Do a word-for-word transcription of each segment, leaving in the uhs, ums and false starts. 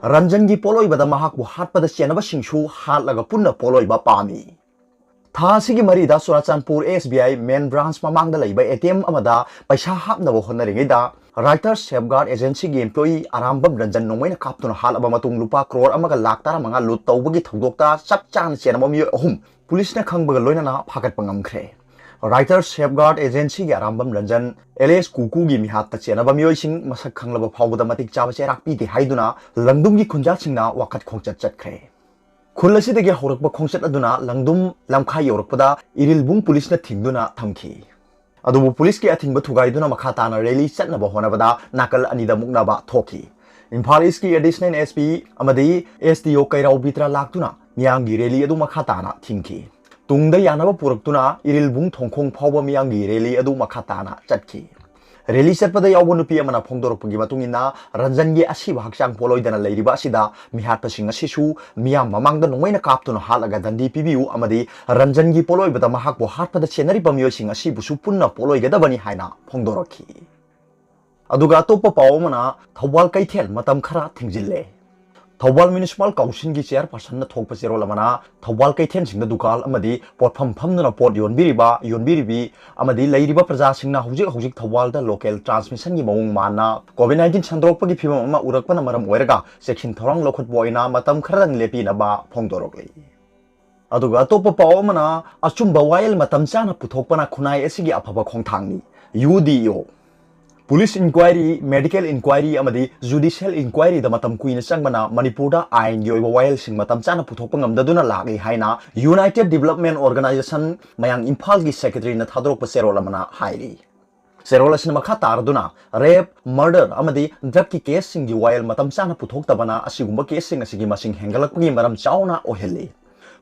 ꯔꯟꯖꯟꯒꯤ ꯄꯣꯠꯂꯣꯏꯕꯗ ꯃꯍꯥꯛꯄꯨ ꯍꯥꯠꯄꯗ ꯆꯦꯟꯅꯕꯁꯤꯡꯁꯨ ꯍꯥꯠꯂꯒ ꯄꯨꯟꯅ ꯄꯣꯠꯂꯣꯏꯕ ꯄꯥꯝꯃꯤ꯫ ꯊꯥ ꯑꯁꯤꯒꯤ ꯃꯔꯤꯗ Churachandpur S B I main branch ꯃꯃꯥꯡꯗ ꯂꯩꯕ A T M ꯑꯃꯗ ꯄꯩꯁꯥ ꯍꯥꯞꯅꯕ ꯍꯣꯠꯅꯔꯤꯉꯩꯗ Writers Safeguard Agencyꯒꯤ employee Arambam Ranjan ꯅꯣꯡꯃꯩꯅ ꯀꯥꯞꯇꯨꯅ ꯍꯥꯠꯂꯕ ꯃꯇꯨꯡ ꯂꯨꯄꯥ ꯀ꯭ꯔꯣꯔ ꯑꯃꯒ ꯂꯥꯈ ꯇꯔꯥꯃꯉꯥ ꯂꯨꯠ ꯇꯧꯕꯒꯤ ꯊꯧꯗꯣꯛꯇ ꯆꯞ ꯆꯥꯅ ꯆꯦꯟꯅꯕ ꯃꯤꯑꯣꯏ ꯑꯍꯨꯝ ꯄꯨꯂꯤꯁꯅ ꯈꯪꯕꯒ ꯂꯣꯏꯅꯅ ꯐꯥꯒꯠꯄ ꯉꯝꯈ꯭ꯔꯦ꯫ Writers Safeguard Agencyꯒꯤ Arambam Ranjan alias ꯀꯨꯀꯨꯒꯤ ꯃꯤꯍꯥꯠꯇ ꯆꯦꯟꯅꯕ ꯃꯤꯑꯣꯏꯁꯤꯡ ꯃꯁꯛ ꯈꯪꯂꯕ ꯐꯥꯎꯕꯗ ꯃꯇꯤꯛ ꯆꯥꯕ ꯆꯩꯔꯥꯛ ꯄꯤꯗꯦ ꯍꯥꯏꯗꯨꯅ ꯂꯪꯗꯨꯝꯒꯤ ꯈꯨꯟꯖꯥꯁꯤꯡꯅ ꯋꯥꯀꯠ ꯈꯣꯡꯆꯠ ꯆꯠꯈ꯭ꯔꯦ꯫ ꯈꯨꯜ ꯑꯁꯤꯗꯒꯤ ꯍꯧꯔꯛꯄ ꯈꯣꯡꯆꯠ ꯑꯗꯨꯅ ꯂꯪꯗꯨꯝ ꯂꯝꯈꯥꯏ ꯌꯧꯔꯛꯄꯗ ꯏꯔꯤꯜꯕꯨꯡ ꯄꯨꯂꯤꯁꯅ ꯊꯤꯡꯗꯨꯅ ꯊꯝꯈꯤ꯫ ꯑꯗꯨꯕꯨ ꯄꯨꯂꯤꯁꯀꯤ ꯑꯊꯤꯡꯕ ꯊꯨꯒꯥꯏꯗꯨꯅ ꯃꯈꯥ ꯇꯥꯅ rally ꯆꯠꯅꯕ ꯍꯣꯠꯅꯕꯗ ꯅꯥꯀꯜ ꯑꯅꯤꯗ ꯃꯨꯛꯅꯕ ꯊꯣꯛꯈꯤ꯫ ꯏꯝꯐꯥꯜ Eastꯀꯤ Additional S P ꯑꯃꯗꯤ S D O ꯀꯩꯔꯥꯎ ꯕꯤꯇ꯭ꯔ ꯂꯥꯛꯇꯨꯅ ꯃꯤꯌꯥꯝꯒꯤ rally ꯑꯗꯨ ꯃꯈꯥ ꯇꯥꯅ ꯊꯤꯡꯈꯤ꯫ ꯇꯨꯡꯗ ꯌꯥꯅꯕ ꯄꯨꯔꯛꯇꯨꯅ ꯏꯔꯤꯜꯕꯨꯡ ꯊꯣꯡꯈꯣꯡ ꯐꯥꯎꯕ ꯃꯤꯌꯥꯝꯒꯤ rally ꯑꯗꯨ ꯃꯈꯥ ꯇꯥꯅ ꯆꯠꯈꯤ꯫ Rally ꯆꯠꯄꯗ ꯌꯥꯎꯕ ꯅꯨꯄꯤ ꯑꯃꯅ ꯐꯣꯡꯗꯣꯔꯛꯄꯒꯤ ꯃꯇꯨꯡ ꯏꯟꯅ, ꯔꯟꯖꯟꯒꯤ ꯑꯁꯤꯕ ꯍꯛꯆꯥꯡ ꯄꯣꯠꯂꯣꯏꯗꯅ ꯂꯩꯔꯤꯕ ꯑꯁꯤꯗ ꯃꯤꯍꯥꯠꯄꯁꯤꯡ ꯑꯁꯤꯁꯨ ꯃꯤꯌꯥꯝ ꯃꯃꯥꯡꯗ ꯅꯣꯡꯃꯩꯅ ꯀꯥꯞꯇꯨꯅ ꯍꯥꯠꯂꯒ ꯗꯟꯗꯤ ꯄꯤꯕꯤꯌꯨ ꯑꯃꯗꯤ ꯔꯟꯖꯟꯒꯤ ꯄꯣꯠꯂꯣꯏꯕꯗ ꯃꯍꯥꯛꯄꯨ ꯍꯥꯠꯄꯗ ꯆꯦꯟꯅꯔꯤꯕ ꯃꯤꯑꯣꯏꯁꯤꯡ ꯑꯁꯤꯕꯨꯁꯨ ꯄꯨꯟꯅ ꯄꯣꯠꯂꯣꯏꯒꯗꯕꯅꯤ ꯍꯥꯏꯅ ꯐꯣꯡꯗꯣꯔꯛꯈꯤ꯫ ꯑꯗꯨꯒ ꯑꯇꯣꯞꯄ ꯄꯥꯎ ꯑꯃꯅ, ꯊꯧꯕꯥꯜ ꯀꯩꯊꯦꯜ ꯃꯇꯝ ꯈꯔ ꯊꯤꯡꯖꯤꯜꯂꯦ꯫ ꯊꯧꯕꯥꯜ Municipal Councilꯒꯤ chairpersonꯅ ꯊꯣꯛꯄ ꯆꯦꯔꯣꯜ ꯑꯃꯅ ꯊꯧꯕꯥꯜ ꯀꯩꯊꯦꯜꯁꯤꯡꯗ ꯗꯨꯀꯥꯟ ꯑꯃꯗꯤ ꯄꯣꯠꯐꯝ ꯐꯝꯗꯨꯅ ꯄꯣꯠ ꯌꯣꯟꯕꯤꯔꯤꯕ, ꯌꯣꯟꯕꯤꯔꯤꯕꯤ ꯑꯃꯗꯤ ꯂꯩꯔꯤꯕ ꯄ꯭ꯔꯖꯥꯁꯤꯡꯅ ꯍꯧꯖꯤꯛ ꯍꯧꯖꯤꯛ ꯊꯧꯕꯥꯜꯗ local transmissionꯒꯤ ꯃꯑꯣꯡ ꯃꯥꯟꯅ COVID nineteen ꯁꯟꯗꯣꯔꯛꯄꯒꯤ ꯐꯤꯕꯝ ꯑꯃ ꯎꯔꯛꯄꯅ ꯃꯔꯝ ꯑꯣꯏꯔꯒ ꯆꯦꯛꯁꯤꯟ ꯊꯧꯔꯥꯡ ꯂꯧꯈꯠꯄ ꯑꯣꯏꯅ ꯃꯇꯝ ꯈꯔꯗꯪ ꯂꯦꯞꯄꯤꯅꯕ ꯐꯣꯡꯗꯣꯔꯛꯂꯤ꯫ ꯑꯗꯨꯒ ꯑꯇꯣꯞꯄ ꯄꯥꯎ ꯑꯃꯅ, ꯑꯆꯨꯝꯕ ꯋꯥꯌꯦꯜ ꯃꯇꯝ ꯆꯥꯅ ꯄꯨꯊꯣꯛꯄꯅ ꯈꯨꯟꯅꯥꯏ ꯑꯁꯤꯒꯤ ꯑꯐꯕ ꯈꯣꯡꯊꯥꯡꯅꯤ, U D O꯫ Police inquiry, medical inquiry ꯑꯃꯗꯤ judicial inquiryꯗ ꯃꯇꯝ ꯀꯨꯏꯅ ꯆꯪꯕꯅ ꯃꯅꯤꯄꯨꯔꯗ ꯑꯥꯏꯟꯒꯤ ꯑꯣꯏꯕ ꯋꯥꯌꯦꯜꯁꯤꯡ ꯃꯇꯝ ꯆꯥꯅ ꯄꯨꯊꯣꯛꯄ ꯉꯝꯗꯗꯨꯅ ꯂꯥꯛꯂꯤ ꯍꯥꯏꯅ United Development Organisation ꯃꯌꯥꯡ ꯏꯝꯐꯥꯜꯒꯤ secretaryꯅ ꯊꯥꯗꯣꯔꯛꯄ ꯆꯦꯔꯣꯜ ꯑꯃꯅ ꯍꯥꯏꯔꯤ꯫ ꯆꯦꯔꯣꯜ ꯑꯁꯤꯅ ꯃꯈꯥ ꯇꯥꯔꯗꯨꯅ rape, murder ꯑꯃꯗꯤ drugꯀꯤ caseꯁꯤꯡꯒꯤ ꯋꯥꯌꯦꯜ ꯃꯇꯝ ꯆꯥꯅ ꯄꯨꯊꯣꯛꯇꯕꯅ ꯑꯁꯤꯒꯨꯝꯕ caseꯁꯤꯡ ꯑꯁꯤꯒꯤ ꯃꯁꯤꯡ ꯍꯦꯟꯒꯠꯂꯛꯄꯒꯤ ꯃꯔꯝ ꯆꯥꯎꯅ ꯑꯣꯏꯍꯜꯂꯤ꯫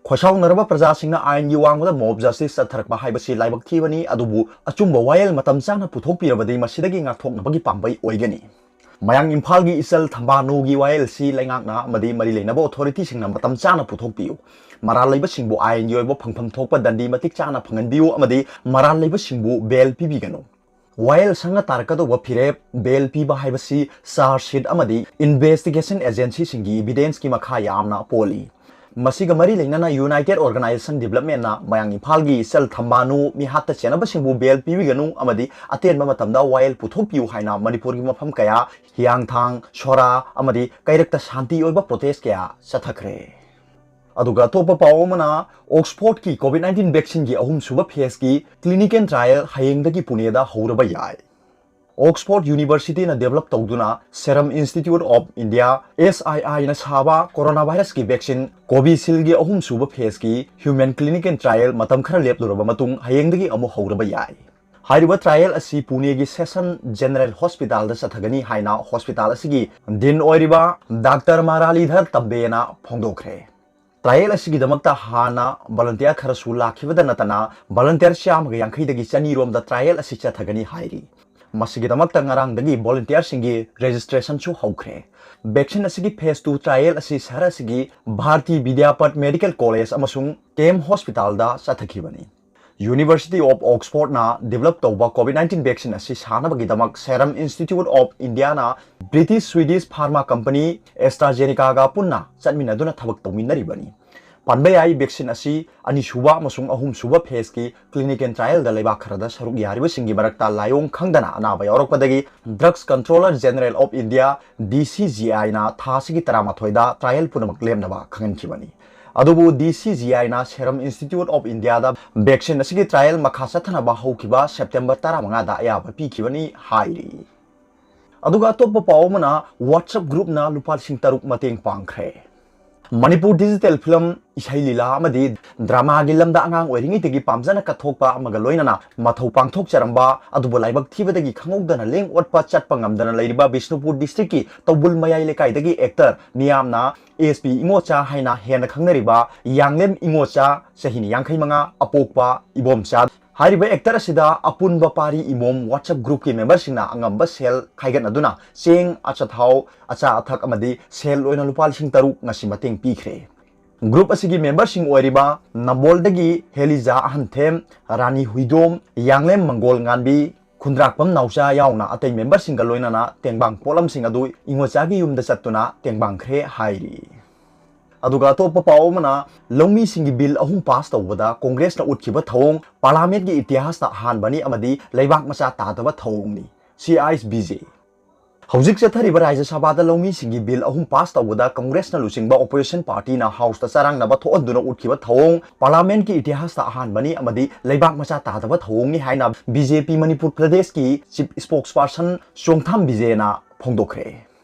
ꯈꯣꯏꯁꯥꯎꯅꯔꯕ ꯄ꯭ꯔꯖꯥꯁꯤꯡꯅ ꯑꯥꯏꯟꯒꯤ ꯋꯥꯡꯃꯗ mob justice ꯆꯠꯊꯔꯛꯄ ꯍꯥꯏꯕꯁꯤ ꯂꯥꯏꯕꯛ ꯊꯤꯕꯅꯤ, ꯑꯗꯨꯕꯨ ꯑꯆꯨꯝꯕ ꯋꯥꯌꯦꯜ ꯃꯇꯝ ꯆꯥꯅ ꯄꯨꯊꯣꯛꯄꯤꯔꯕꯗꯤ ꯃꯁꯤꯗꯒꯤ ꯉꯥꯛꯊꯣꯛꯅꯕꯒꯤ ꯄꯥꯝꯕꯩ ꯑꯣꯏꯒꯅꯤ꯫ ꯃꯌꯥꯡ ꯏꯝꯐꯥꯜꯒꯤ ꯏꯆꯜ ꯊꯝꯕꯥꯅꯨꯒꯤ ꯋꯥꯌꯦꯜꯁꯤ ꯂꯩꯉꯥꯛꯅ ꯑꯃꯗꯤ ꯃꯔꯤ ꯂꯩꯅꯕ authorityꯁꯤꯡꯅ ꯃꯇꯝ ꯆꯥꯅ ꯄꯨꯊꯣꯛꯄꯤꯌꯨ꯫ ꯃꯔꯥꯜ ꯂꯩꯕꯁꯤꯡꯕꯨ ꯑꯥꯏꯟꯒꯤ ꯑꯣꯏꯕ ꯐꯪꯐꯝ ꯊꯣꯛꯄ ꯗꯟꯗꯤ ꯃꯇꯤꯛ ꯆꯥꯅ ꯐꯪꯍꯟꯕꯤꯌꯨ ꯑꯃꯗꯤ ꯃꯔꯥꯜ ꯂꯩꯕꯁꯤꯡꯕꯨ bail ꯄꯤꯕꯤꯒꯅꯨ꯫ ꯋꯥꯌꯦꯜ ꯁꯪꯅ ꯇꯥꯔꯛꯀꯗꯧꯕ ꯐꯤꯔꯦꯞ, ꯕꯦꯜ ꯄꯤꯕ ꯍꯥꯏꯕꯁꯤ ꯆꯥꯔꯖ ꯁꯤꯠ ꯑꯃꯗꯤ ꯏꯟꯚꯦꯁꯇꯤꯒꯦꯁꯟ ꯑꯦꯖꯦꯟꯁꯤꯁꯤꯡꯒꯤ ꯏꯚꯤꯗꯦꯟꯁꯀꯤ ꯃꯈꯥ ꯌꯥꯝꯅ ꯄꯣꯜꯂꯤ꯫ ꯃꯁꯤꯒ ꯃꯔꯤ ꯂꯩꯅꯅ ꯌꯨꯅꯥꯏꯇꯦꯗ ꯑꯣꯔꯒꯅꯥꯏꯖꯦꯁꯟ ꯗꯤꯕꯦꯂꯞꯃꯦꯟꯅ ꯃꯌꯥꯡ ꯏꯝꯐꯥꯜꯒꯤ ꯁꯦꯜ ꯊꯝꯕꯥꯅꯨ, ꯃꯤꯍꯥꯠꯇ ꯆꯦꯟꯅꯕꯁꯤꯡꯕꯨ ꯕꯦꯜ ꯄꯤꯕꯤꯒꯅꯨ ꯑꯃꯗꯤ ꯑꯇꯦꯟꯕ ꯃꯇꯝꯗ ꯋꯥꯌꯦꯜ ꯄꯨꯊꯣꯛꯄꯤꯌꯨ ꯍꯥꯏꯅ ꯃꯅꯤꯄꯨꯔꯒꯤ ꯃꯐꯝ ꯀꯌꯥ, ꯍꯤꯌꯥꯡꯊꯥꯡ, ꯁꯣꯔꯥ ꯑꯃꯗꯤ ꯀꯩꯔꯛꯇ ꯁꯥꯟꯇꯤ ꯑꯣꯏꯕ ꯄ꯭ꯔꯣꯇꯦꯁ ꯀꯌꯥ ꯆꯠꯊꯈ꯭ꯔꯦ꯫ ꯑꯗꯨꯒ ꯑꯇꯣꯞꯄ ꯄꯥꯎ ꯑꯃꯅ, ꯑꯣꯛꯁꯐꯣꯔꯗꯀꯤ ꯀꯣꯚꯤꯗ ꯅꯥꯏꯟꯇꯤꯟ ꯚꯦꯛꯁꯤꯟꯒꯤ ꯑꯍꯨꯝꯁꯨꯕ ꯐꯦꯖꯀꯤ ꯀ꯭ꯂꯤꯅꯤꯀꯦꯜ ꯇ꯭ꯔꯥꯌꯦꯜ ꯍꯌꯦꯡꯗꯒꯤ ꯄꯨꯅꯦꯗ ꯍꯧꯔꯕ ꯌꯥꯏ꯫ ꯑꯣꯛꯁꯐꯣꯔꯗ ꯌꯨꯅꯤꯚꯔꯁꯤꯇꯤꯅ ꯗꯦꯕꯂꯞ ꯇꯧꯗꯨꯅ Serum Institute of India, S I I ꯅ ꯁꯥꯕ ꯀꯣꯔꯣꯅꯥ ꯚꯥꯏꯔꯁꯀꯤ ꯚꯦꯛꯁꯤꯟ ꯀꯣꯚꯤꯁꯤꯜꯒꯤ ꯑꯍꯨꯝꯁꯨꯕ ꯐꯦꯖꯀꯤ ꯍ꯭ꯌꯨꯃꯦꯟ ꯀ꯭ꯂꯤꯅꯤꯀꯦꯜ ꯇ꯭ꯔꯥꯌꯦꯜ ꯃꯇꯝ ꯈꯔ ꯂꯦꯞꯂꯨꯔꯕ ꯃꯇꯨꯡ ꯍꯌꯦꯡꯗꯒꯤ ꯑꯃꯨꯛ ꯍꯧꯔꯕ ꯌꯥꯏ꯫ ꯍꯥꯏꯔꯤꯕ ꯇ꯭ꯔꯥꯌꯦꯜ ꯑꯁꯤ ꯄꯨꯅꯦꯒꯤ ꯁꯦꯁꯟ ꯖꯦꯅꯔꯦꯜ ꯍꯣꯁꯄꯤꯇꯥꯜꯗ ꯆꯠꯊꯒꯅꯤ ꯍꯥꯏꯅ ꯍꯣꯁꯄꯤꯇꯥꯜ ꯑꯁꯤꯒꯤ ꯗꯤꯟ ꯑꯣꯏꯔꯤꯕ ꯗꯥꯛꯇꯔ ꯃꯥꯔꯥꯂꯤꯙꯔ ꯇꯝꯕꯦꯅ ꯐꯣꯡꯗꯣꯛꯈ꯭ꯔꯦ꯫ ꯇ꯭ꯔꯥꯌꯦꯜ ꯑꯁꯤꯒꯤꯗꯃꯛꯇ ꯍꯥꯟꯅ ꯚꯣꯂꯨꯟꯇꯤꯌꯔ ꯈꯔꯁꯨ ꯂꯥꯛꯈꯤꯕꯗ ꯅꯠꯇꯅ, ꯚꯣꯂꯨꯟꯇꯤꯌꯔ ꯆꯥꯝꯃꯒ ꯌꯥꯡꯈꯩꯗꯒꯤ ꯆꯅꯤ ꯔꯣꯝꯗ ꯇ꯭ꯔꯥꯌꯦꯜ ꯑꯁꯤ ꯆꯠꯊꯒꯅꯤ ꯍꯥꯏꯔꯤ꯫ ꯃꯁꯤꯒꯤꯗꯃꯛꯇ ꯉꯔꯥꯡꯗꯒꯤ ꯚꯣꯂꯨꯟꯇꯤꯌꯔꯁꯤꯡꯒꯤ ꯔꯦꯖꯤꯁꯇ꯭ꯔꯦꯁꯟꯁꯨ ꯍꯧꯈ꯭ꯔꯦ꯫ ꯚꯦꯛꯁꯤꯟ ꯑꯁꯤꯒꯤ ꯐꯦꯖ ꯇꯨ ꯇ꯭ꯔꯥꯌꯦꯜ ꯑꯁꯤ ꯁꯍꯔ ꯑꯁꯤꯒꯤ ꯚꯥꯔꯇꯤ ꯕꯤꯗ꯭ꯌꯥꯄꯠ ꯃꯦꯗꯤꯀꯦꯜ ꯀꯣꯂꯦꯖ ꯑꯃꯁꯨꯡ ꯀꯦꯝ ꯍꯣꯁꯄꯤꯇꯥꯜꯗ ꯆꯠꯊꯈꯤꯕꯅꯤ꯫ University of Oxford ꯅ ꯗꯤꯕꯦꯂꯞ ꯇꯧꯕ ꯀꯣꯚꯤꯗ ꯅꯥꯏꯟꯇꯤꯟ ꯚꯦꯛꯁꯤꯟ ꯑꯁꯤ ꯁꯥꯅꯕꯒꯤꯗꯃꯛ Serum Institute of India ꯅ British Swedish pharma company AstraZeneca ꯒ ꯄꯨꯟꯅ ꯆꯠꯃꯤꯟꯅꯗꯨꯅ ꯊꯕꯛ ꯇꯧꯃꯤꯟꯅꯔꯤꯕꯅꯤ꯫ ꯄꯟꯕ ꯌꯥꯏ, ꯚꯦꯛꯁꯤꯟ ꯑꯁꯤ ꯑꯅꯤꯁꯨꯕ ꯑꯃꯁꯨꯡ ꯑꯍꯨꯝꯁꯨꯕ ꯐꯦꯖꯀꯤ ꯀ꯭ꯂꯤꯅꯤꯀꯦꯜ ꯇ꯭ꯔꯥꯌꯦꯜꯗ ꯂꯩꯕꯥꯛ ꯈꯔꯗ ꯁꯔꯨꯛ ꯌꯥꯔꯤꯕꯁꯤꯡꯒꯤ ꯃꯔꯛꯇ ꯂꯥꯏꯑꯣꯡ ꯈꯪꯗꯅ ꯑꯅꯥꯕ ꯌꯥꯎꯔꯛꯄꯗꯒꯤ Drugs Controller General of India, D C G I ꯅ ꯊꯥ ꯑꯁꯤꯒꯤ ꯇꯔꯥꯃꯥꯊꯣꯏꯗ ꯇ꯭ꯔꯥꯌꯦꯜ ꯄꯨꯝꯅꯃꯛ ꯂꯦꯞꯅꯕ ꯈꯪꯍꯟꯈꯤꯕꯅꯤ꯫ ꯑꯗꯨꯕꯨ D C G I ꯅ Serum Institute of India the vaccine ꯑꯁꯤꯒꯤ ꯇ꯭ꯔꯥꯌꯦꯜ ꯃꯈꯥ ꯆꯠꯊꯅꯕ ꯍꯧꯈꯤꯕ ꯁꯦꯞꯇꯦꯝꯕꯔ ꯇꯔꯥꯃꯉꯥꯗ ꯑꯌꯥꯕ ꯄꯤꯈꯤꯕꯅꯤ ꯍꯥꯏꯔꯤ꯫ ꯑꯗꯨꯒ ꯑꯇꯣꯞꯄ ꯄꯥꯎ ꯑꯃꯅ, WhatsApp group ꯅ ꯂꯨꯄꯥ ꯂꯤꯁꯤꯡ ꯇꯔꯨꯛ ꯃꯇꯦꯡ ꯄꯥꯡꯈ꯭ꯔꯦ꯫ ꯃꯅꯤꯄꯨꯔ ꯗꯤꯖꯤꯇꯦꯜ ꯐꯤꯂꯝ, ꯏꯁꯩ ꯂꯤꯂꯥ ꯑꯃꯗꯤ ꯗ꯭ꯔꯃꯥꯒꯤ ꯂꯝꯗ ꯑꯉꯥꯡ ꯑꯣꯏꯔꯤꯉꯩꯗꯒꯤ ꯄꯥꯝꯖꯅ ꯀꯠꯊꯣꯛꯄ ꯑꯃꯒ ꯂꯣꯏꯅꯅ ꯃꯊꯧ ꯄꯥꯡꯊꯣꯛꯆꯔꯝꯕ ꯑꯗꯨꯕꯨ ꯂꯥꯏꯕꯛ ꯊꯤꯕꯗꯒꯤ ꯈꯪꯍꯧꯗꯅ ꯂꯦꯡ ꯑꯣꯠꯄ ꯆꯠꯄ ꯉꯝꯗꯅ ꯂꯩꯔꯤꯕ ꯕꯤꯁꯅꯨꯄꯨꯔ ꯗꯤꯁꯇ꯭ꯔꯤꯛꯀꯤ ꯇꯧꯕꯨꯜ ꯃꯌꯥꯏ ꯂꯩꯀꯥꯏꯗꯒꯤ ꯑꯦꯛꯇꯔ ꯃꯤꯌꯥꯝꯅ S P ꯏꯉꯣꯆꯥ ꯍꯥꯏꯅ ꯍꯦꯟꯅ ꯈꯪꯅꯔꯤꯕ ꯌꯥꯡꯂꯦꯝ ꯏꯉꯣꯆꯥ, ꯆꯍꯤꯅ ꯌꯥꯡꯈꯩ ꯃꯉꯥ, ꯑꯄꯣꯛꯄ ꯏꯕꯣꯝꯆꯥ꯫ ꯍꯥꯏꯔꯤꯕ ꯑꯦꯛꯇꯔ ꯑꯁꯤꯗ ꯑꯄꯨꯟꯕ ꯄꯥꯔꯤ ꯏꯃꯣꯝ WhatsApp group ꯀꯤ ꯃꯦꯝꯕꯔꯁꯤꯡꯅ ꯑꯉꯝꯕ ꯁꯦꯜ ꯈꯥꯏꯒꯠꯅꯗꯨꯅ ꯆꯦꯡ, ꯑꯆꯥꯊꯥꯎ, ꯑꯆꯥ ꯑꯊꯛ ꯑꯃꯗꯤ ꯁꯦꯜ ꯑꯣꯏꯅ ꯂꯨꯄꯥ ꯂꯤꯁꯤꯡ ꯇꯔꯨꯛ ꯉꯁꯤ ꯃꯇꯦꯡ ꯄꯤꯈ꯭ꯔꯦ꯫ Group ꯑꯁꯤꯒꯤ ꯃꯦꯝꯕꯔꯁꯤꯡ ꯑꯣꯏꯔꯤꯕ ꯅꯝꯕꯣꯜꯗꯒꯤ ꯍꯦꯂꯤꯖꯥ ꯑꯍꯟꯊꯦꯝ, ꯔꯥꯅꯤ ꯍꯨꯏꯗꯣꯝ, ꯌꯥꯡꯂꯦꯝ ꯃꯪꯒꯣꯜ ꯉꯥꯟꯕꯤ, ꯈꯨꯟꯗ꯭ꯔꯥꯛꯄꯝ ꯅꯥꯎꯆꯥ ꯌꯥꯎꯅ ꯑꯇꯩ memberꯁꯤꯡꯒ ꯂꯣꯏꯅꯅ ꯇꯦꯡꯕꯥꯡ ꯄꯣꯠꯂꯝꯁꯤꯡ ꯑꯗꯨ ꯏꯉꯣꯆꯥꯒꯤ ꯌꯨꯝꯗ ꯆꯠꯇꯨꯅ ꯇꯦꯡꯕꯥꯡꯈ꯭ꯔꯦ ꯍꯥꯏꯔꯤ꯫ ꯑꯗꯨꯒ ꯑꯇꯣꯞꯄ ꯄꯥꯎ ꯑꯃꯅ, ꯂꯧꯃꯤꯁꯤꯡꯒꯤ bill ꯑꯍꯨꯝ pass ꯇꯧꯕꯗ Congressꯅ ꯎꯠꯈꯤꯕ ꯊꯧꯑꯣꯡ Parliamentꯀꯤ ꯏꯇꯤꯍꯥꯁꯇ ꯑꯍꯥꯟꯕꯅꯤ ꯑꯃꯗꯤ ꯂꯩꯕꯥꯛ ꯃꯆꯥ ꯇꯥꯗꯕ ꯊꯧꯑꯣꯡꯅꯤ, C I S B J꯫ ꯍꯧꯖꯤꯛ ꯆꯠꯊꯔꯤꯕ ꯔꯥꯖ꯭ꯌ ꯁꯚꯥꯗ ꯂꯧꯃꯤꯁꯤꯡꯒꯤ bill ꯑꯍꯨꯝ pass ꯇꯧꯕꯗ Congressꯅ ꯂꯨꯆꯤꯡꯕ opposition partyꯅ Houseꯇ ꯆꯔꯥꯡꯅꯕ ꯊꯣꯛꯍꯟꯗꯨꯅ ꯎꯠꯈꯤꯕ ꯊꯧꯑꯣꯡ Parliamentꯀꯤ ꯏꯇꯤꯍꯥꯁꯇ ꯑꯍꯥꯟꯕꯅꯤ ꯑꯃꯗꯤ ꯂꯩꯕꯥꯛ ꯃꯆꯥ ꯇꯥꯗꯕ ꯊꯧꯑꯣꯡꯅꯤ ꯍꯥꯏꯅ B J P ꯃꯅꯤꯄꯨꯔ ꯄ꯭ꯔꯗꯦꯁꯀꯤ chief spokesperson ꯆꯣꯡꯊꯥꯝ ꯕꯤꯖꯦꯅ ꯐꯣꯡꯗꯣꯛꯈ꯭ꯔꯦ꯫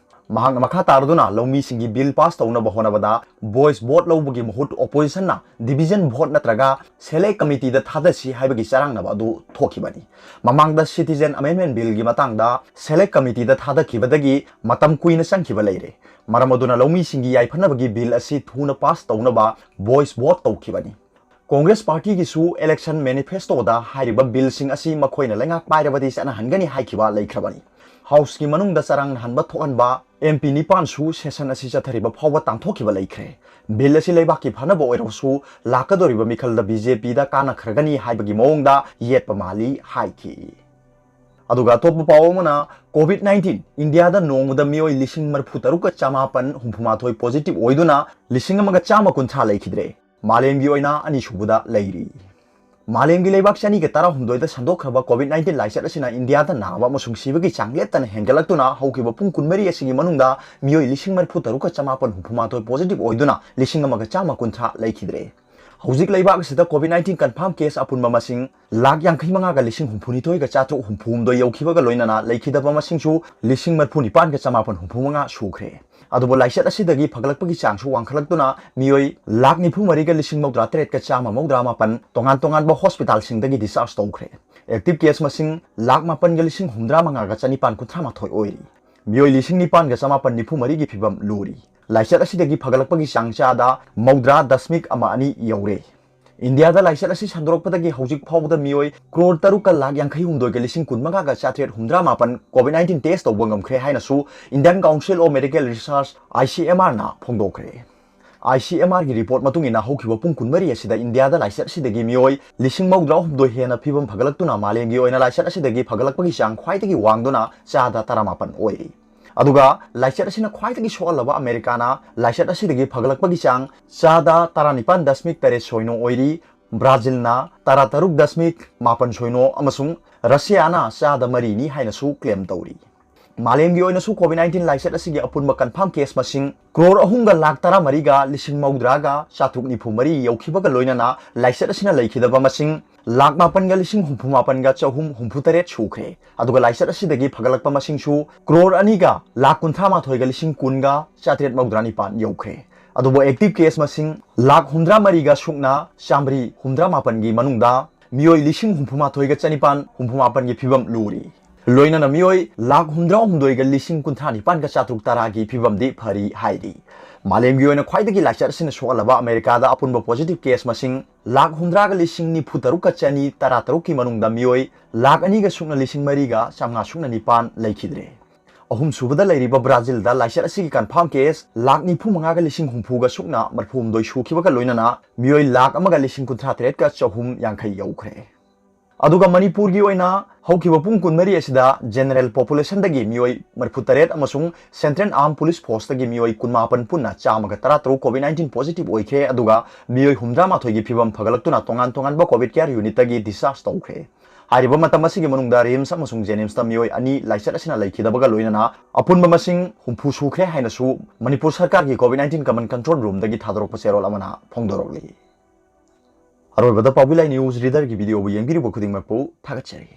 ꯃꯍꯥꯛꯅ ꯃꯈꯥ ꯇꯥꯔꯗꯨꯅ ꯂꯧꯃꯤꯁꯤꯡꯒꯤ bill pass ꯇꯧꯅꯕ ꯍꯣꯠꯅꯕꯗ voice vote ꯂꯧꯕꯒꯤ ꯃꯍꯨꯠ oppositionꯅ division vote ꯅꯠꯇ꯭ꯔꯒ select committeeꯗ ꯊꯥꯗꯁꯤ ꯍꯥꯏꯕꯒꯤ ꯆꯔꯥꯡꯅꯕ ꯑꯗꯨ ꯊꯣꯛꯈꯤꯕꯅꯤ꯫ ꯃꯃꯥꯡꯗ Citizen Amendment Billꯒꯤ ꯃꯇꯥꯡꯗ select committeeꯗ ꯊꯥꯗꯈꯤꯕꯗꯒꯤ ꯃꯇꯝ ꯀꯨꯏꯅ ꯆꯪꯈꯤꯕ ꯂꯩꯔꯦ꯫ ꯃꯔꯝ ꯑꯗꯨꯅ ꯂꯧꯃꯤꯁꯤꯡꯒꯤ ꯌꯥꯏꯐꯅꯕꯒꯤ bill ꯑꯁꯤ ꯊꯨꯅ pass ꯇꯧꯅꯕ voice vote ꯇꯧꯈꯤꯕꯅꯤ꯫ Congress partyꯒꯤꯁꯨ election manifestoꯗ ꯍꯥꯏꯔꯤꯕ billꯁꯤꯡ ꯑꯁꯤ ꯃꯈꯣꯏꯅ ꯂꯩꯉꯥꯛ ꯄꯥꯏꯔꯕꯗꯤ ꯆꯠꯅꯍꯟꯒꯅꯤ ꯍꯥꯏꯈꯤꯕ ꯂꯩꯈ꯭ꯔꯕꯅꯤ꯫ Houseꯀꯤ ꯃꯅꯨꯡꯗ ꯆꯔꯥꯡꯅꯍꯟꯕ ꯊꯣꯛꯍꯟꯕ MP ꯅꯤꯄꯥꯟꯁꯨ session ꯑꯁꯤ ꯆꯠꯊꯔꯤꯕ ꯐꯥꯎꯕ ꯇꯥꯡꯊꯣꯛꯈꯤꯕ ꯂꯩꯈ꯭ꯔꯦ꯫ Bill ꯑꯁꯤ ꯂꯩꯕꯥꯛꯀꯤ ꯐꯅꯕ ꯑꯣꯏꯔꯕꯁꯨ ꯂꯥꯛꯀꯗꯧꯔꯤꯕ ꯃꯤꯈꯜꯗ BJPꯗ ꯀꯥꯟꯅꯈ꯭ꯔꯒꯅꯤ ꯍꯥꯏꯕꯒꯤ ꯃꯑꯣꯡꯗ ꯌꯦꯠꯄ ꯃꯥꯜꯂꯤ ꯍꯥꯏꯈꯤ꯫ ꯑꯗꯨꯒ ꯑꯇꯣꯞꯄ ꯄꯥꯎ ꯑꯃꯅ, COVID nineteen, ꯏꯟꯗꯤꯌꯥꯗ ꯅꯣꯡꯃꯗ ꯃꯤꯑꯣꯏ ꯂꯤꯁꯤꯡ ꯃꯔꯤꯐꯨ ꯇꯔꯨꯛꯀ ꯆꯃꯥꯄꯟ ꯍꯨꯝꯐꯨ ꯃꯥꯊꯣꯏ positive ꯑꯣꯏꯗꯨꯅ ꯂꯤꯁꯤꯡ ꯑꯃꯒ ꯆꯥꯝꯃ ꯀꯨꯟꯊ꯭ꯔꯥ ꯂꯩꯈꯤꯗ꯭ꯔꯦ꯫ ꯃꯥꯂꯦꯝꯒꯤ ꯑꯣꯏꯅ ꯑꯅꯤꯁꯨꯕꯗ ꯂꯩꯔꯤ꯫ ꯃꯥꯂꯦꯝꯒꯤ ꯂꯩꯕꯥꯛ ꯆꯅꯤꯒ ꯇꯔꯥꯍꯨꯝꯗꯣꯏꯗ ꯁꯟꯗꯣꯛꯈ꯭ꯔꯕ COVID nineteen ꯂꯥꯏꯆꯠ ꯑꯁꯤꯅ ꯏꯟꯗꯤꯌꯥꯗ ꯅꯥꯕ ꯑꯃꯁꯨꯡ ꯁꯤꯕꯒꯤ ꯆꯥꯡ ꯂꯦꯞꯇꯅ ꯍꯦꯟꯒꯠꯂꯛꯇꯨꯅ ꯍꯧꯈꯤꯕ ꯄꯨꯡ ꯀꯨꯟꯃꯔꯤ ꯑꯁꯤꯒꯤ ꯃꯅꯨꯡꯗ ꯃꯤꯑꯣꯏ ꯂꯤꯁꯤꯡ ꯃꯔꯤꯐꯨ ꯇꯔꯨꯛꯀ ꯆꯃꯥꯄꯟ ꯍꯨꯝꯐꯨ ꯃꯥꯊꯣꯏ positive ꯑꯣꯏꯗꯨꯅ ꯂꯤꯁꯤꯡ ꯑꯃꯒ ꯆꯥꯝꯃ ꯀꯨꯟꯊ꯭ꯔꯥ ꯂꯩꯈꯤꯗ꯭ꯔꯦ꯫ ꯍꯧꯖꯤꯛ ꯂꯩꯕꯥꯛ ꯑꯁꯤꯗ COVID nineteen confirm case ꯑꯄꯨꯟꯕ ꯃꯁꯤꯡ ꯂꯥꯈ ꯌꯥꯡꯈꯩ ꯃꯉꯥꯒ ꯂꯤꯁꯤꯡ ꯍꯨꯝꯐꯨ ꯅꯤꯊꯣꯏꯒ ꯆꯥꯇ꯭ꯔꯨꯛ ꯍꯨꯝꯐꯨ ꯍꯨꯝꯗꯣꯏ ꯌꯧꯈꯤꯕꯒ ꯂꯣꯏꯅꯅ ꯂꯩꯈꯤꯗꯕ ꯃꯁꯤꯡꯁꯨ ꯂꯤꯁꯤꯡ ꯃꯔꯤꯐꯨ ꯅꯤꯄꯥꯟꯒ ꯆꯃꯥꯄꯟ ꯍꯨꯝꯐꯨ ꯃꯉꯥ ꯁꯨꯈ꯭ꯔꯦ꯫ ꯑꯗꯨꯕꯨ ꯂꯥꯏꯆꯠ ꯑꯁꯤꯗꯒꯤ ꯐꯒꯠꯂꯛꯄꯒꯤ ꯆꯥꯡꯁꯨ ꯋꯥꯡꯈꯠꯂꯛꯇꯨꯅ ꯃꯤꯑꯣꯏ ꯂꯥꯈ ꯅꯤꯐꯨ ꯃꯔꯤꯒ ꯂꯤꯁꯤꯡ ꯃꯧꯗ꯭ꯔꯥ ꯇꯔꯦꯠꯀ ꯆꯥꯝꯃ ꯃꯧꯗ꯭ꯔꯥ ꯃꯥꯄꯟ ꯇꯣꯉꯥꯟ ꯇꯣꯉꯥꯟꯕ hospitalꯁꯤꯡꯗꯒꯤ discharge ꯇꯧꯈ꯭ꯔꯦ꯫ Active case ꯃꯁꯤꯡ ꯂꯥꯈ ꯃꯥꯄꯟꯒ ꯂꯤꯁꯤꯡ ꯍꯨꯝꯗ꯭ꯔꯥ ꯃꯉꯥꯒ ꯆꯅꯤꯄꯥꯟ ꯀꯨꯟꯊ꯭ꯔꯥ ꯃꯥꯊꯣꯏ ꯑꯣꯏꯔꯤ꯫ ꯃꯤꯑꯣꯏ ꯂꯤꯁꯤꯡ ꯅꯤꯄꯥꯟꯒ ꯆꯃꯥꯄꯟ ꯅꯤꯐꯨ ꯃꯔꯤꯒꯤ ꯐꯤꯕꯝ ꯂꯨꯔꯤ꯫ ꯂꯥꯏꯆꯠ ꯑꯁꯤꯗꯒꯤ ꯐꯒꯠꯂꯛꯄꯒꯤ ꯆꯥꯡ ꯆꯥꯗ ꯃꯧꯗ꯭ꯔꯥ ꯗꯁꯃꯤꯛ ꯑꯃ ꯑꯅꯤ ꯌꯧꯔꯦ꯫ ꯏꯟꯗꯤꯌꯥꯗ ꯂꯥꯏꯆꯠ ꯑꯁꯤ ꯁꯟꯗꯣꯔꯛꯄꯗꯒꯤ ꯍꯧꯖꯤꯛ ꯐꯥꯎꯕꯗ ꯃꯤꯑꯣꯏ ꯀ꯭ꯔꯣꯔ ꯇꯔꯨꯛꯀ ꯂꯥꯈ ꯌꯥꯡꯈꯩ ꯍꯨꯝꯗꯣꯏꯒ ꯂꯤꯁꯤꯡ ꯀꯨꯟ ꯃꯉꯥꯒ ꯆꯥꯇ꯭ꯔꯦꯠ ꯍꯨꯝꯗ꯭ꯔꯥ ꯃꯥꯄꯟ COVID nineteen test ꯇꯧꯕ ꯉꯝꯈ꯭ꯔꯦ ꯍꯥꯏꯅꯁꯨ Indian Council of Medical Research, ICMRꯅ ꯐꯣꯡꯗꯣꯛꯈ꯭ꯔꯦ꯫ ICMR ꯒꯤ report ꯃꯇꯨꯡ ꯏꯟꯅ ꯍꯧꯈꯤꯕ ꯄꯨꯡ ꯀꯨꯟꯃꯔꯤ ꯑꯁꯤꯗ ꯏꯟꯗꯤꯌꯥꯗ ꯂꯥꯏꯆꯠ ꯑꯁꯤꯗꯒꯤ ꯃꯤꯑꯣꯏ ꯂꯤꯁꯤꯡ ꯃꯧꯗ꯭ꯔꯥ ꯍꯨꯝꯗꯣꯏ ꯍꯦꯟꯅ ꯐꯤꯕꯝ ꯐꯒꯠꯂꯛꯇꯨꯅ ꯃꯥꯂꯦꯝꯒꯤ ꯑꯣꯏꯅ ꯂꯥꯏꯆꯠ ꯑꯁꯤꯗꯒꯤ ꯐꯒꯠꯂꯛꯄꯒꯤ ꯆꯥꯡ ꯈ꯭ꯋꯥꯏꯗꯒꯤ ꯋꯥꯡꯗꯨꯅ ꯆꯥꯗ ꯇꯔꯥꯃꯥꯄꯟ ꯑꯣꯏꯔꯤ꯫ ꯑꯗꯨꯒ ꯂꯥꯏꯆꯠ ꯑꯁꯤꯅ ꯈ꯭ꯋꯥꯏꯗꯒꯤ ꯁꯣꯛꯍꯜꯂꯕ ꯑꯃꯦꯔꯤꯀꯥꯅ ꯂꯥꯏꯆꯠ ꯑꯁꯤꯗꯒꯤ ꯐꯒꯠꯂꯛꯄꯒꯤ ꯆꯥꯡ ꯆꯥꯗ ꯇꯔꯥꯅꯤꯄꯥꯟ ꯗꯁꯃꯤꯛ ꯇꯔꯦꯠ ꯁꯣꯏꯅꯣ ꯑꯣꯏꯔꯤ꯫ ꯕ꯭ꯔꯥꯖꯤꯜꯅ ꯇꯔꯥꯇꯔꯨꯛ ꯗꯁꯃꯤꯛ ꯃꯥꯄꯟ ꯁꯣꯏꯅꯣ ꯑꯃꯁꯨꯡ ꯔꯁꯤꯌꯥꯅ ꯆꯥꯗ ꯃꯔꯤꯅꯤ ꯍꯥꯏꯅꯁꯨ claim ꯇꯧꯔꯤ꯫ ꯃꯥꯂꯦꯝꯒꯤ ꯑꯣꯏꯅꯁꯨ COVID nineteen ꯂꯥꯏꯆꯠ ꯑꯁꯤꯒꯤ ꯑꯄꯨꯟꯕ confirm case ꯃꯁꯤꯡ ꯀ꯭ꯔꯣꯔ ꯑꯍꯨꯝꯒ ꯂꯥꯈ ꯇꯔꯥꯃꯔꯤꯒ ꯂꯤꯁꯤꯡ ꯃꯧꯗ꯭ꯔꯥꯒ ꯆꯥꯇ꯭ꯔꯨꯛ ꯅꯤꯐꯨ ꯃꯔꯤ ꯌꯧꯈꯤꯕꯒ ꯂꯣꯏꯅꯅ ꯂꯥꯏꯆꯠ ꯑꯁꯤꯅ ꯂꯩꯈꯤꯗꯕ ꯃꯁꯤꯡ ꯂꯥꯈ ꯃꯥꯄꯟꯒ ꯂꯤꯁꯤꯡ ꯍꯨꯝꯐꯨ ꯃꯥꯄꯟꯒ ꯆꯍꯨꯝ ꯍꯨꯝꯐꯨ ꯇꯔꯦꯠ ꯁꯨꯈ꯭ꯔꯦ꯫ ꯑꯗꯨꯒ ꯂꯥꯏꯆꯠ ꯑꯁꯤꯗꯒꯤ ꯐꯒꯠꯂꯛꯄ ꯃꯁꯤꯡꯁꯨ ꯀ꯭ꯔꯣꯔ ꯑꯅꯤꯒ ꯂꯥꯈ ꯀꯨꯟꯊ꯭ꯔꯥ ꯃꯥꯊꯣꯏꯒ ꯂꯤꯁꯤꯡ ꯀꯨꯟꯒ ꯆꯥꯇ꯭ꯔꯦꯠ ꯃꯧꯗ꯭ꯔꯥ ꯅꯤꯄꯥꯟ ꯌꯧꯈ꯭ꯔꯦ꯫ ꯑꯗꯨꯕꯨ active case ꯃꯁꯤꯡ ꯂꯥꯈ ꯍꯨꯝꯗ꯭ꯔꯥ ꯃꯔꯤꯒ ꯁꯨꯞꯅ ꯆꯥꯝꯃꯔꯤ ꯍꯨꯝꯗ꯭ꯔꯥ ꯃꯥꯄꯟꯒꯤ ꯃꯅꯨꯡꯗ ꯃꯤꯑꯣꯏ ꯂꯤꯁꯤꯡ ꯍꯨꯝꯐꯨ ꯃꯥꯊꯣꯏꯒ ꯆꯅꯤꯄꯥꯟ ꯍꯨꯝꯐꯨ ꯃꯥꯄꯟꯒꯤ ꯐꯤꯕꯝ ꯂꯨꯔꯤ꯫ ꯂꯣꯏꯅꯅ ꯃꯤꯑꯣꯏ ꯂꯥꯈ ꯍꯨꯝꯗ꯭ꯔꯥ ꯍꯨꯝꯗꯣꯏꯒ ꯂꯤꯁꯤꯡ ꯀꯨꯟꯊ꯭ꯔꯥ ꯅꯤꯄꯥꯟꯒ ꯆꯥꯇ꯭ꯔꯨꯛ ꯇꯔꯥꯒꯤ ꯐꯤꯕꯝꯗꯤ ꯐꯔꯤ ꯍꯥꯏꯔꯤ꯫ ꯃꯥꯂꯦꯝꯒꯤ ꯑꯣꯏꯅ ꯈ꯭ꯋꯥꯏꯗꯒꯤ ꯂꯥꯏꯆꯠ ꯑꯁꯤꯅ ꯁꯣꯛꯍꯜꯂꯕ ꯑꯃꯦꯔꯤꯀꯥꯗ ꯑꯄꯨꯟꯕ positive case ꯃꯁꯤꯡ ꯂꯥꯈ ꯍꯨꯝꯗ꯭ꯔꯥꯒ ꯂꯤꯁꯤꯡ ꯅꯤꯐꯨ ꯇꯔꯨꯛꯀ ꯆꯅꯤ ꯇꯔꯥ ꯇꯔꯨꯛꯀꯤ ꯃꯅꯨꯡꯗ ꯃꯤꯑꯣꯏ ꯂꯥꯈ ꯑꯅꯤꯒ ꯁꯨꯞꯅ ꯂꯤꯁꯤꯡ ꯃꯔꯤꯒ ꯆꯥꯝꯃꯉꯥ ꯁꯨꯞꯅ ꯅꯤꯄꯥꯟ ꯂꯩꯈꯤꯗ꯭ꯔꯦ꯫ ꯑꯍꯨꯝꯁꯨꯕꯗ ꯂꯩꯔꯤꯕ ꯕ꯭ꯔꯥꯖꯤꯜꯗ ꯂꯥꯏꯆꯠ ꯑꯁꯤꯒꯤ confirm case ꯂꯥꯈ ꯅꯤꯐꯨ ꯃꯉꯥꯒ ꯂꯤꯁꯤꯡ ꯍꯨꯝꯐꯨꯒ ꯁꯨꯞꯅ ꯃꯔꯤꯐꯨꯍꯨꯝꯗꯣꯏ ꯁꯨꯈꯤꯕꯒ ꯂꯣꯏꯅꯅ ꯃꯤꯑꯣꯏ ꯂꯥꯈ ꯑꯃꯒ ꯂꯤꯁꯤꯡ ꯀꯨꯟꯊ꯭ꯔꯥ ꯇꯔꯦꯠꯀ ꯆꯍꯨꯝ ꯌꯥꯡꯈꯩ ꯌꯧꯈ꯭ꯔꯦ꯫ ꯑꯗꯨꯒ ꯃꯅꯤꯄꯨꯔꯒꯤ ꯑꯣꯏꯅ ꯍꯧꯈꯤꯕ ꯄꯨꯡ ꯀꯨꯟꯃꯔꯤ ꯑꯁꯤꯗ general populationꯗꯒꯤ ꯃꯤꯑꯣꯏ ꯃꯔꯤꯐꯨ ꯇꯔꯦꯠ ꯑꯃꯁꯨꯡ Central Armed Police Forceꯇꯒꯤ ꯃꯤꯑꯣꯏ ꯀꯨꯟꯃꯥꯄꯟ ꯄꯨꯟꯅ ꯆꯥꯝꯃꯒ ꯇꯔꯥ ꯇꯔꯨꯛ COVID nineteen positive ꯑꯣꯏꯈ꯭ꯔꯦ꯫ ꯑꯗꯨꯒ ꯃꯤꯑꯣꯏ ꯍꯨꯝꯗ꯭ꯔꯥ ꯃꯥꯊꯣꯏꯒꯤ ꯐꯤꯕꯝ ꯐꯒꯠꯂꯛꯇꯨꯅ ꯇꯣꯉꯥꯟ ꯇꯣꯉꯥꯟꯕ COVID care unitꯇꯒꯤ discharge ꯇꯧꯈ꯭ꯔꯦ꯫ ꯍꯥꯏꯔꯤꯕ ꯃꯇꯝ ꯑꯁꯤꯒꯤ ꯃꯅꯨꯡꯗ RIMS ꯑꯃꯁꯨꯡ JNIMSꯇ ꯃꯤꯑꯣꯏ ꯑꯅꯤ ꯂꯥꯏꯆꯠ ꯑꯁꯤꯅ ꯂꯩꯈꯤꯗꯕꯒ ꯂꯣꯏꯅꯅ ꯑꯄꯨꯟꯕ ꯃꯁꯤꯡ ꯍꯨꯝꯐꯨ ꯁꯨꯈ꯭ꯔꯦ ꯍꯥꯏꯅꯁꯨ ꯃꯅꯤꯄꯨꯔ ꯁꯔꯀꯥꯔꯒꯤ COVID nineteen command control roomꯗꯒꯤ ꯊꯥꯗꯣꯔꯛꯄ ꯆꯦꯔꯣꯜ ꯑꯃꯅ ꯐꯣꯡꯗꯣꯔꯛꯂꯤ꯫ ꯑꯔꯣꯏꯕꯗ ꯄꯥꯎꯕꯤ ꯂꯥꯏ news readerꯒꯤ videoꯕꯨ ꯌꯦꯡꯕꯤꯔꯤꯕ ꯈꯨꯗꯤꯡꯃꯛꯄꯨ ꯊꯥꯒꯠꯆꯔꯤ꯫